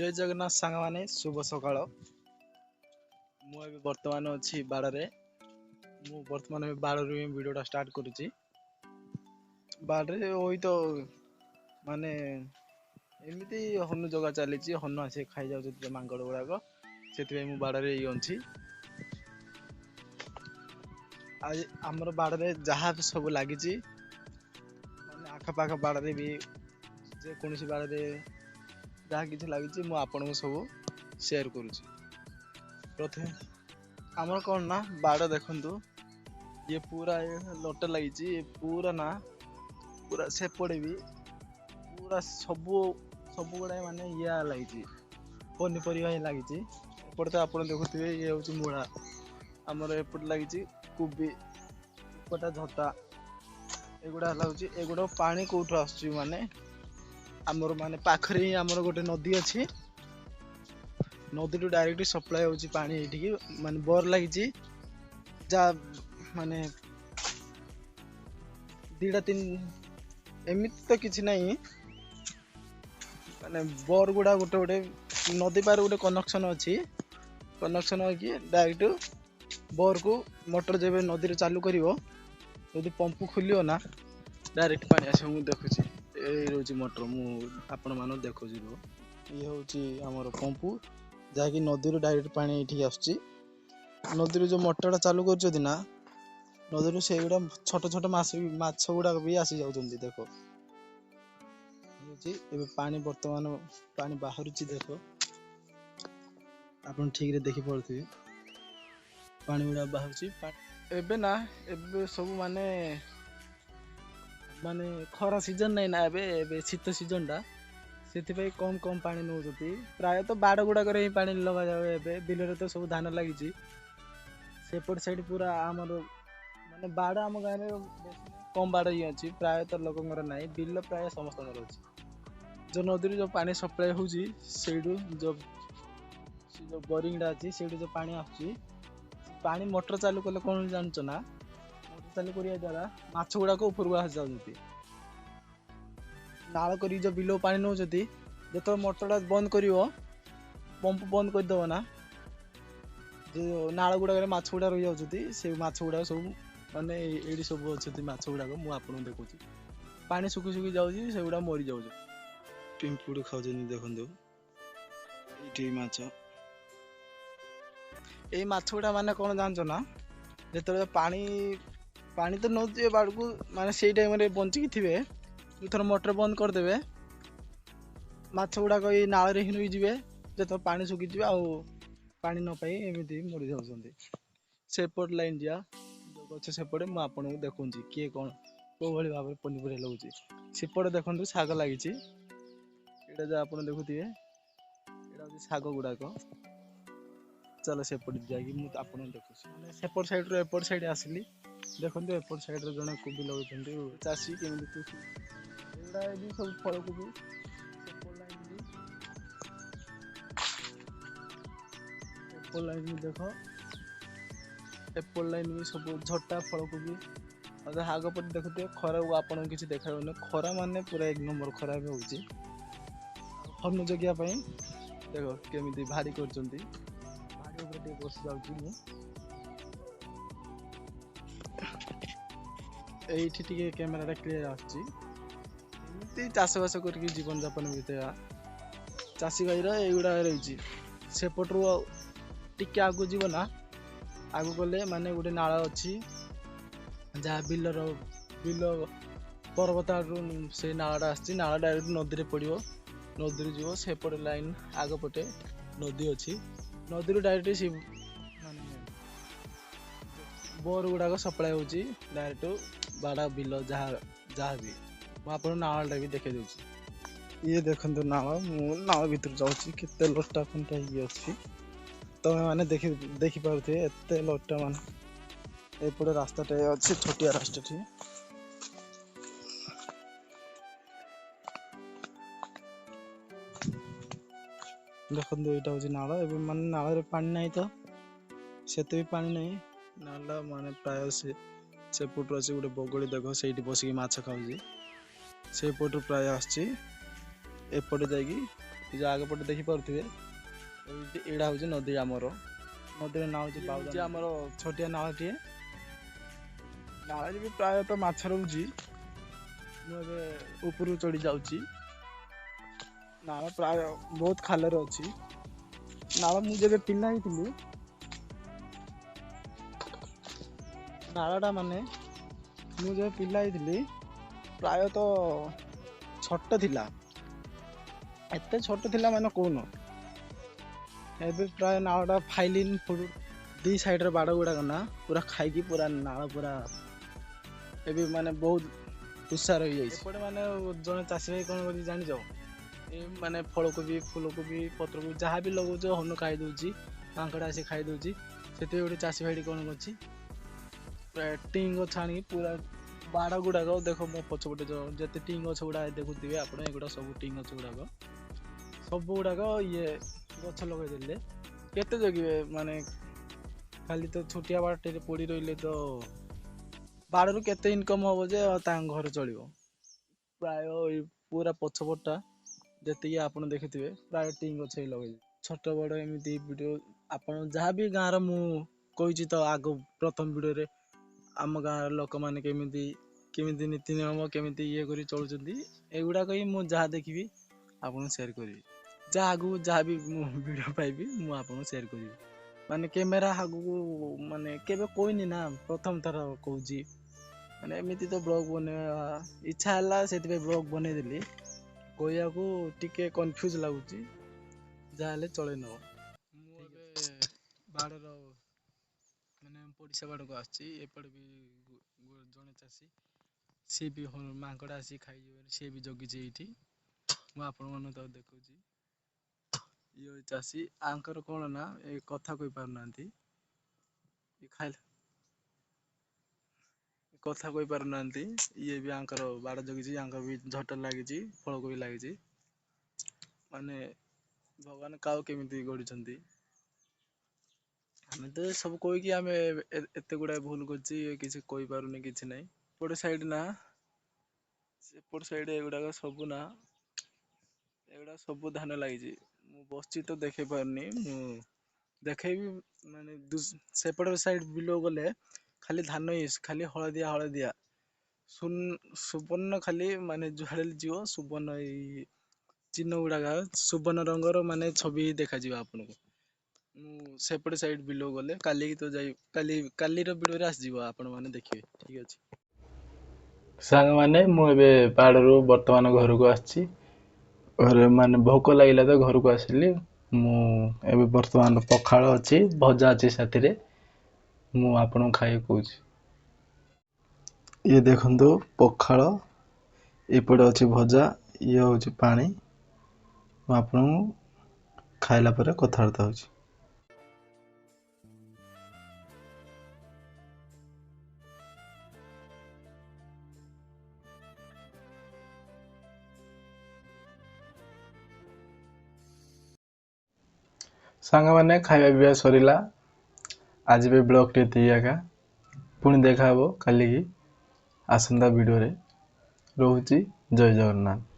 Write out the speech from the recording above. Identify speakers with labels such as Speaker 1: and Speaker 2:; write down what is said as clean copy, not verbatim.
Speaker 1: ଜୟ ଜଗନ୍ନାଥ ସାଙ୍ଗମାନେ, ଶୁଭ ସକାଳ। ମୁଁ ଏବେ ବର୍ତ୍ତମାନ ଅଛି ବାଡ଼ରେ। ମୁଁ ବର୍ତ୍ତମାନ ଏବେ ବାଡ଼ରୁ ହିଁ ଭିଡ଼ିଓଟା ଷ୍ଟାର୍ଟ କରୁଛି। ବାଡ଼ରେ ଓଇ ତ ମାନେ ଏମିତି ହନୁ ଜଗା ଚାଲିଛି, ହନୁ ଆସିକି ଖାଇଯାଉଛନ୍ତି ମାଙ୍କଡ଼ ଗୁଡ଼ାକ, ସେଥିପାଇଁ ମୁଁ ବାଡ଼ରେ ହିଁ ଅଛି। ଆଜି ଆମର ବାଡ଼ରେ ଯାହା ସବୁ ଲାଗିଛି, ମାନେ ଆଖପାଖ ବାଡ଼ରେ ବି ଯେକୌଣସି ବାଡ଼ରେ ଯାହା କିଛି ଲାଗିଛି ମୁଁ ଆପଣଙ୍କୁ ସବୁ ସେୟାର କରୁଛି। ପ୍ରଥମେ ଆମର କ'ଣ ନା ବାଡ଼ ଦେଖନ୍ତୁ, ଇଏ ପୁରା ଲଟା ଲାଗିଛି, ଇଏ ପୁରା ନା ପୁରା ସେପଟେ ବି ପୁରା ସବୁ ସବୁ ଗୁଡ଼ାଏ ମାନେ ଇଏ ଲାଗିଛି, ପନିପରିବା ହିଁ ଲାଗିଛି। ଏପଟେ ତ ଆପଣ ଦେଖୁଥିବେ ଇଏ ହେଉଛି ମୂଳା, ଆମର ଏପଟେ ଲାଗିଛି କୋବି, ଏପଟା ଝଟା, ଏଗୁଡ଼ା ଲାଗୁଛି। ଏଗୁଡ଼ା ପାଣି କେଉଁଠୁ ଆସୁଛି ମାନେ ଆମର ମାନେ ପାଖରେ ହିଁ ଆମର ଗୋଟେ ନଦୀ ଅଛି, ନଦୀରୁ ଡାଇରେକ୍ଟ ସପ୍ଲାଏ ହେଉଛି ପାଣି ଏଇଠିକି। ମାନେ ବୋର ଲାଗିଛି, ଯାହା ମାନେ 2ଟା 3 ଏମିତି ତ କିଛି ନାହିଁ, ମାନେ ବୋର ଗୁଡ଼ା ଗୋଟେ ଗୋଟେ ନଦୀ ପାରେ ଗୋଟେ କନେକ୍ସନ୍ ଅଛି, କନେକ୍ସନ୍ ହେଇକି ଡାଇରେକ୍ଟ ବୋରକୁ ମୋଟର ଯେବେ ନଦୀରେ ଚାଲୁ କରିବ, ଯଦି ପମ୍ପ ଖୋଲିବ ନା ଡାଇରେକ୍ଟ ପାଣି ଆସିବ। ମୁଁ ଦେଖୁଛି ଏଇ ରହୁଛି ମୋଟର, ମୁଁ ଆପଣମାନଙ୍କୁ ଦେଖୁଛି। ଇଏ ହେଉଛି ଆମର ପମ୍ପ, ଯାହାକି ନଦୀରୁ ଡାଇରେକ୍ଟ ପାଣି ଏଇଠିକି ଆସୁଛି। ନଦୀରୁ ଯେଉଁ ମୋଟରଟା ଚାଲୁ କରୁଛନ୍ତି ନା, ନଦୀରୁ ସେଇଗୁଡ଼ା ଛୋଟ ଛୋଟ ମାଛ ଗୁଡ଼ାକ ବି ଆସି ଯାଉଛନ୍ତି। ଦେଖ ହେଉଛି ଏବେ ପାଣି, ବର୍ତ୍ତମାନ ପାଣି ବାହାରୁଛି, ଦେଖ ଆପଣ ଠିକରେ ଦେଖିପାରୁଥିବେ ପାଣି ଗୁଡ଼ା ବାହାରୁଛି। ଏବେ ନା ଏବେ ସବୁ ମାନେ ମାନେ ଖରା ସିଜନ୍ ନାହିଁ ନା, ଏବେ ଏବେ ଶୀତ ସିଜନ୍ଟା, ସେଥିପାଇଁ କମ୍ କମ୍ ପାଣି ନେଉଛନ୍ତି। ପ୍ରାୟତଃ ବାଡ଼ ଗୁଡ଼ାକରେ ହିଁ ପାଣି ଲଗାଯାଏ। ଏବେ ବିଲରେ ତ ସବୁ ଧାନ ଲାଗିଛି। ସେପଟ ସାଇଡ଼୍ ପୁରା ଆମର ମାନେ ବାଡ଼, ଆମ ଗାଁରେ କମ୍ ବାଡ଼ ହିଁ ଅଛି, ପ୍ରାୟତଃ ଲୋକଙ୍କର ନାହିଁ, ବିଲ ପ୍ରାୟ ସମସ୍ତଙ୍କର ଅଛି। ଯେଉଁ ନଦୀରୁ ଯେଉଁ ପାଣି ସପ୍ଲାଏ ହେଉଛି, ସେଇଠୁ ଯେଉଁ ସେ ଯେଉଁ ବୋରିଂଟା ଅଛି, ସେଇଠୁ ଯେଉଁ ପାଣି ଆସୁଛି, ପାଣି ମୋଟର ଚାଲୁ କଲେ କ'ଣ ଜାଣିଛ ନା, ମୋଟର ଚାଲୁ କରିବା ଦ୍ୱାରା ମାଛ ଗୁଡ଼ାକ ଉପରକୁ ଆସିଯାଉଛନ୍ତି। ନାଳ କରିକି ଯେଉଁ ବିଲକୁ ପାଣି ନେଉଛନ୍ତି, ଯେତେବେଳେ ମୋଟରଟା ବନ୍ଦ କରିବ, ପମ୍ପ ବନ୍ଦ କରିଦେବ ନା, ଯେଉଁ ନାଳ ଗୁଡ଼ାକରେ ମାଛ ଗୁଡ଼ା ରହିଯାଉଛନ୍ତି, ସେ ମାଛ ଗୁଡ଼ାକ ସବୁ ମାନେ ଏଇଠି ସବୁ ଅଛନ୍ତି ମାଛ ଗୁଡ଼ାକ, ମୁଁ ଆପଣଙ୍କୁ ଦେଖୁଛି। ପାଣି ଶୁଖି ଶୁଖି ଯାଉଛି, ସେଗୁଡ଼ା ମରିଯାଉଛି। ପିମ୍ପୁଡ଼ି ଖାଉଛନ୍ତି ଦେଖନ୍ତୁ ଏଇଠି ମାଛ। ଏଇ ମାଛ ଗୁଡ଼ା ମାନେ କ'ଣ ଜାଣିଛ ନା, ଯେତେବେଳେ ପାଣି ପାଣି ତ ନେଉଥିବେ ବାଡ଼କୁ, ମାନେ ସେଇ ଟାଇମ୍ରେ ବଞ୍ଚିକି ଥିବେ, ଥର ମୋଟର ବନ୍ଦ କରିଦେବେ, ମାଛ ଗୁଡ଼ାକ ଏଇ ନାଳରେ ହିଁ ରହିଯିବେ। ଯେତେବେଳେ ପାଣି ଶୁଖିଯିବେ ଆଉ ପାଣି ନ ପାଇ ଏମିତି ମରିଯାଉଛନ୍ତି। ସେପଟ ଲାଇନ୍ ଯିବା, ଗଛ ସେପଟେ ମୁଁ ଆପଣଙ୍କୁ ଦେଖୁଛି କିଏ କ'ଣ କେଉଁ ଭଳି ଭାବରେ ପନିପରିବା ଲାଗୁଛି। ସେପଟେ ଦେଖନ୍ତୁ ଶାଗ ଲାଗିଛି, ଏଇଟା ଯାହା ଆପଣ ଦେଖୁଥିବେ ଏଇଟା ହେଉଛି ଶାଗ ଗୁଡ଼ାକ। ଚାଲ ସେପଟେ ଯାଇକି ମୁଁ ଆପଣଙ୍କୁ ଦେଖୁଛି। ମାନେ ସେପଟ ସାଇଡ଼ରୁ ଏପଟ ସାଇଡ଼ ଆସିଲି, ଦେଖନ୍ତୁ ଏପଟ ସାଇଡ଼ରେ ଜଣେ କୋବି ଲଗାଉଛନ୍ତି, ଚାଷୀ କେମିତି ଖୁସି। ଏଗୁଡ଼ା ବି ସବୁ ଫଳକୋବି। ସେପଟ ଲାଇନ୍ ବି, ଏପଟ ଲାଇନ୍ ବି ଦେଖ, ଏପଟ ଲାଇନ୍ ବି ସବୁ ଝଟା ଫଳକୋବି। ଆଉ ଆଗ ପଟେ ଦେଖୁଥିବେ ଖରାକୁ ଆପଣଙ୍କୁ କିଛି ଦେଖାଯାଉନି, ଖରା ମାନେ ପୁରା 1 ନମ୍ବର ଖରା ବି ହେଉଛି। ହନୁ ଜଗିବା ପାଇଁ ଦେଖ କେମିତି ଭାରି କରୁଛନ୍ତି, ଭାରି ଉପରେ ଟିକେ ବସି ଯାଉଛି ମୁଁ। ଏଇଠି ଟିକେ କ୍ୟାମେରାଟା କ୍ଲିୟର ଆସୁଛି। ଏମିତି ଚାଷବାସ କରିକି ଜୀବନଯାପନ ବିତେଇବା ଚାଷୀ ଭାଇର ଏଇଗୁଡ଼ା ରହିଛି। ସେପଟରୁ ଆଉ ଟିକେ ଆଗକୁ ଯିବ ନା, ଆଗକୁ ଗଲେ ମାନେ ଗୋଟେ ନାଳ ଅଛି, ଯାହା ବିଲର ବିଲ ପର୍ବତ ଆଡ଼ରୁ ସେ ନାଳଟା ଆସିଛି। ନାଳ ଡାଇରେକ୍ଟ ନଦୀରେ ପଡ଼ିବ, ନଦୀରୁ ଯିବ ସେପଟେ ଲାଇନ୍, ଆଗ ପଟେ ନଦୀ ଅଛି, ନଦୀରୁ ଡାଇରେକ୍ଟ ସେ ମାନେ ବୋର ଗୁଡ଼ାକ ସପ୍ଲାଏ ହେଉଛି ଡାଇରେକ୍ଟ ବାଡ଼ା ବିଲ ଯାହା ଯାହା ବି। ମୁଁ ଆପଣଙ୍କୁ ନାଳଟା ବି ଦେଖେଇ ଦେଉଛି। ଇଏ ଦେଖନ୍ତୁ ନାଳ, ମୁଁ ନାଳ ଭିତରୁ ଯାଉଛି, କେତେ ଲଟା ଖଣ୍ଟା ଇଏ ଅଛି, ତମେ ମାନେ ଦେଖିପାରୁଥିବେ ଏତେ ଲଟା। ମାନେ ଏପଟେ ରାସ୍ତାଟେ ଅଛି, ଛୋଟିଆ ରାସ୍ତାଟି। ଦେଖନ୍ତୁ ଏଇଟା ହେଉଛି ନାଳ। ଏବେ ମାନେ ନାଳରେ ପାଣି ନାହିଁ ତ, ସେତେ ବି ପାଣି ନାହିଁ। ନାଳ ମାନେ ପ୍ରାୟ ସେ ସେପଟରୁ ଅଛି ଗୋଟେ ବଗଳି, ଦେଖ ସେଇଠି ବସିକି ମାଛ ଖାଉଛି, ସେପଟରୁ ପ୍ରାୟ ଆସୁଛି, ଏପଟେ ଯାଇକି ଏ ଯେଉଁ ଆଗ ପଟେ ଦେଖିପାରୁଥିବେ, ଏଇଟା ହେଉଛି ନଦୀ। ଆମର ନଦୀର ନାଁ ହେଉଛି ବାଉଜା। ଆମର ଛୋଟିଆ ନାଳଟିଏ, ନାଳରେ ବି ପ୍ରାୟତଃ ମାଛ ରହୁଛି। ମୁଁ ଏବେ ଉପରକୁ ଚଢ଼ି ଯାଉଛି। ନାଳ ପ୍ରାୟ ବହୁତ ଖାଲରେ ଅଛି ନାଳ। ମୁଁ ଯେବେ ପିଲା ହେଇଥିଲି, ନାଳଟା ମାନେ ମୁଁ ଯେବେ ପିଲା ହେଇଥିଲି ପ୍ରାୟତଃ ଛୋଟ ଥିଲା, ଏତେ ଛୋଟ ଥିଲା ମାନେ କହୁନ। ଏବେ ପ୍ରାୟ ନାଳଟା ଫାଇଲିନ୍ ଦି ସାଇଡ଼୍ର ବାଡ଼ ଗୁଡ଼ାକ ନା ପୁରା ଖାଇକି ପୁରା ନାଳ ପୁରା ଏବେ ମାନେ ବହୁତ ତୁଷାର ହେଇଯାଇଛି। ଏପଟେ ମାନେ ଜଣେ ଚାଷୀ ଭାଇ କ'ଣ କରିଛି ଜାଣିଛ? ଏ ମାନେ ଫଳକୋବି, ଫୁଲକୋବି, ପତ୍ରକୋବି ଯାହା ବି ଲଗାଉଛ, ହନୁ ଖାଇଦେଉଛି, ମାଙ୍କଡ଼ ଆସି ଖାଇଦେଉଛି। ସେଥିପାଇଁ ଗୋଟେ ଚାଷୀ ଭାଇଟି କ'ଣ କରୁଛି, ପୁରା ଟିଂ ଗଛ ଆଣିକି ପୁରା ବାଡ଼ ଗୁଡ଼ାକ, ଦେଖ ମୋ ପଛପଟେ ଯେତେ ଟିଂ ଗଛ ଗୁଡ଼ା ଦେଖୁଥିବେ ଆପଣ, ଏଗୁଡ଼ା ସବୁ ଟିଂ ଗଛ ଗୁଡ଼ାକ, ସବୁ ଗୁଡ଼ାକ ଇଏ ଗଛ ଲଗେଇଦେଲେ। କେତେ ଜଗିବେ? ମାନେ ଖାଲି ତ ଛୋଟିଆ ବାଡ଼ଟିରେ ପଡ଼ି ରହିଲେ ତ ବାଡ଼ରୁ କେତେ ଇନକମ୍ ହବ ଯେ ତାଙ୍କ ଘର ଚଳିବ? ପ୍ରାୟ ଏଇ ପୁରା ପଛପଟଟା ଯେତିକି ଆପଣ ଦେଖିଥିବେ, ପ୍ରାୟ ଟିଂ ଗଛ ହିଁ ଲଗେଇ। ଛୋଟ ବଡ଼ ଏମିତି ଭିଡ଼ିଓ ଆପଣ ଯାହା ବି ଗାଁର, ମୁଁ କହିଛି ତ ଆଗ ପ୍ରଥମ ଭିଡ଼ିଓରେ, ଆମ ଗାଁର ଲୋକମାନେ କେମିତି କେମିତି ନୀତି ନିୟମ କେମିତି ଇଏ କରି ଚଳୁଛନ୍ତି, ଏଗୁଡ଼ାକ ହିଁ ମୁଁ ଯାହା ଦେଖିବି ଆପଣଙ୍କୁ ସେୟାର କରିବି। ଯାହା ଆଗକୁ ଯାହା ବି ମୁଁ ଭିଡ଼ିଓ ପାଇବି, ମୁଁ ଆପଣଙ୍କୁ ସେୟାର କରିବି। ମାନେ କ୍ୟାମେରା ଆଗକୁ ମାନେ କେବେ କହିନି ନା, ପ୍ରଥମ ଥର କହୁଛି। ମାନେ ଏମିତି ତ ବ୍ଲଗ୍ ବନେଇବା ଇଚ୍ଛା ହେଲା, ସେଥିପାଇଁ ବ୍ଲଗ୍ ବନେଇଦେଲି। କହିବାକୁ ଟିକେ କନଫ୍ୟୁଜ୍ ଲାଗୁଛି, ଯାହାହେଲେ ଚଳେଇ ନେବ। ମୁଁ ଏବେ ବାଡ଼ର ମାନେ ପଡ଼ିଶା ବାଡ଼କୁ ଆସିଛି। ଏପଟେ ବି ଜଣେ ଚାଷୀ, ସିଏ ବି ମାଙ୍କଡ଼ ଆସିକି ଖାଇଯିବ, ସିଏ ବି ଜଗିଛି ଏଇଠି। ମୁଁ ଆପଣମାନଙ୍କୁ ତାକୁ ଦେଖାଉଛି। ଇଏ ଚାଷୀ, ଆଙ୍କର କ'ଣ ନା ଏ କଥା କହିପାରୁନାହାନ୍ତି, ଖାଇଲା କଥା କହିପାରୁନାହାନ୍ତି। ଇଏ ବି ଆଙ୍କର ବାଡ଼ ଜଗିଛି। ଆଙ୍କର ବି ଝଟା ଲାଗିଛି, ଫଳକୋବି ଲାଗିଛି। ମାନେ ଭଗବାନ କାହାକୁ କେମିତି ଗଢ଼ିଛନ୍ତି। ଆମେ ତ ସବୁ କହିକି ଆମେ ଏତେ ଗୁଡ଼ାଏ ଭୁଲ କରୁଛି, କିଛି କହିପାରୁନି, କିଛି ନାହିଁ। ଏପଟେ ସାଇଡ଼ ନା ସେପଟ ସାଇଡ଼, ଏଗୁଡ଼ାକ ସବୁ ନା ଏଗୁଡ଼ା ସବୁ ଧାନ ଲାଗିଛି। ମୁଁ ବସିଛି ତ ଦେଖେଇ ପାରୁନି, ମୁଁ ଦେଖେଇବି। ମାନେ ସେପଟ ସାଇଡ଼ ବିଲକୁ ଗଲେ ଖାଲି ଧାନ ହିଁ, ଖାଲି ହଳଦିଆ ହଳଦିଆ ସୁବର୍ଣ୍ଣ ଖାଲି, ମାନେ ଯୁଆଡ଼େ ଯିବ ସୁବର୍ଣ୍ଣ, ଏଇ ଚିହ୍ନ ଗୁଡ଼ାକ ସୁବର୍ଣ୍ଣ ରଙ୍ଗର ମାନେ ଛବି ଦେଖାଯିବ ଆପଣଙ୍କୁ। ମୁଁ ସେପଟେ ସାଇଡ଼ ବିଲକୁ ଗଲେ କାଲିକି ତ ଯାଇ କାଲି କାଲିର ଭିଡ଼ିଓରେ ଆସିଯିବ, ଆପଣମାନେ ଦେଖିବେ। ଠିକ୍ ଅଛି ସାଙ୍ଗମାନେ, ମୁଁ ଏବେ ପାହାଡ଼ରୁ ବର୍ତ୍ତମାନ ଘରକୁ ଆସିଛି। ଘରେ ମାନେ ଭୋକ ଲାଗିଲା ତ ଘରକୁ ଆସିଲି। ମୁଁ ଏବେ ବର୍ତ୍ତମାନ ପଖାଳ ଅଛି, ଭଜା ଅଛି ସାଥିରେ, ମୁଁ ଆପଣଙ୍କୁ ଖାଇବାକୁ କହୁଛି। ଇଏ ଦେଖନ୍ତୁ ପଖାଳ, ଏପଟେ ଅଛି ଭଜା, ଇଏ ହେଉଛି ପାଣି। ମୁଁ ଆପଣଙ୍କୁ ଖାଇଲା ପରେ କଥାବାର୍ତ୍ତା ହେଉଛି। ସାଙ୍ଗମାନେ, ଖାଇବା ପିଇବା ସରିଲା। ଆଜି ବି ବ୍ଲଗ୍ଟି ଏତିକି ଏକା। ପୁଣି ଦେଖା ହେବ କାଲିକି ଆସନ୍ତା ଭିଡ଼ିଓରେ। ରହୁଛି, ଜୟ ଜଗନ୍ନାଥ।